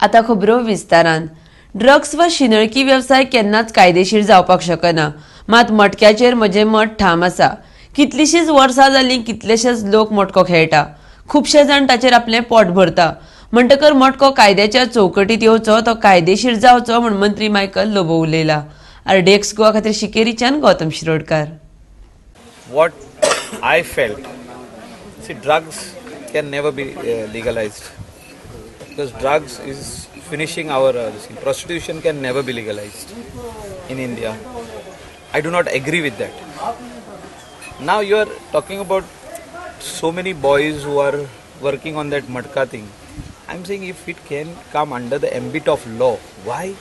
आतां खबरो विस्तारान. ड्रग्स वा शिंदळकी वेवसाय केन्नाच कायदेशीर जावपाक शकना. मात मटक्याचेर म्हजें मत ठाम आसा. कितलींशींच वर्सां जालीं, कितलेशेच लोक मटको खेळटा. खुबशे जाण ताचेर आपलें पोट भरता. म्हणटकर मटको कायद्याच्या चौकटीत येवचो, तो कायदेशीर जावचो म्हूण मंत्री मायकल लोबो उलयला. आरडीएक्स गोवा खातीर शिकेरीच्यान Gautam Shirodkar. What I felt, see, drugs can never be legalized because drugs is finishing our this thing. Prostitution can never be legalized in India. I do not agree with that. Now you are talking about so many boys who are working on that matka thing. I'm saying, if it can come under the ambit of law, why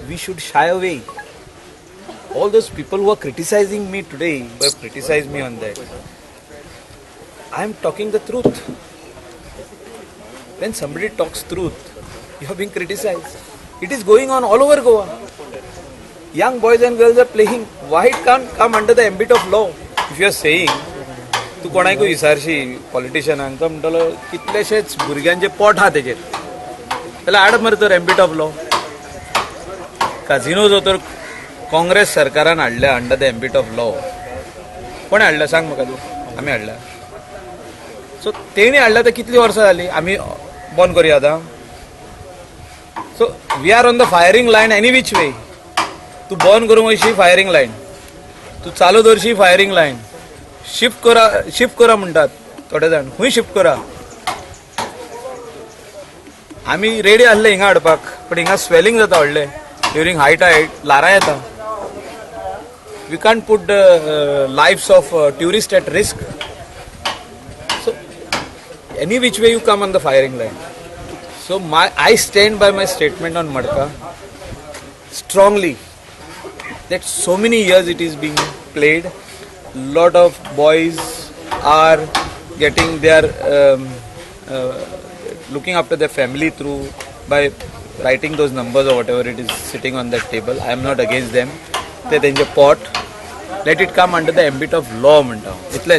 we should shy away? All those people who are criticizing me today, who have criticized me on that, I am talking the truth. When somebody talks truth, you are being criticized. It is going on all over Goa. Young boys and girls are playing. Why it can't come under the ambit of law? If you are saying, तूं कोणाकूय विचारशी पॉलिटिशियनांक, तो म्हणटलो कितलेशेच भुरग्यांचे पोट आहा तेजेर, जाल्यार हाड मरे तर एम्बिट ऑफ लॉ. काझिनो जो तर काँग्रेस सरकारान हाडल्या under the ambit of law, कोणें हाडल्या सांग म्हाका तूं? आमी हाडल्या? सो तेणी हाडल्या तर कितलीं वर्सां जालीं, आमी बंद करुया आतां? So we are on the firing line any which way. तूं बंद करूंक वयशी, फायरींग लायन. तूं चालू दवरशी, फायरींग लायन. शिफ्ट करा, शिफ्ट करा म्हणटात थोडे जाण. खंय शिफ्ट करा? आमी रेडी आसले हिंगा हाडपाक, पण हिंगा स्वेलिंग जाता व्हडलें. ड्युरींग हाय टायड ल्हारां येता. We can't put the lives of tourist at risk. So any which way you come on the firing line. So my I stand by my statement on matka strongly, that so many years it is being played. Lot of boys are getting their looking after their family through by writing those numbers or whatever it is sitting on that table. I am not against them. ते तेंचे pot, let it come under the ambit of law म्हणटा हांव, इतलेंच.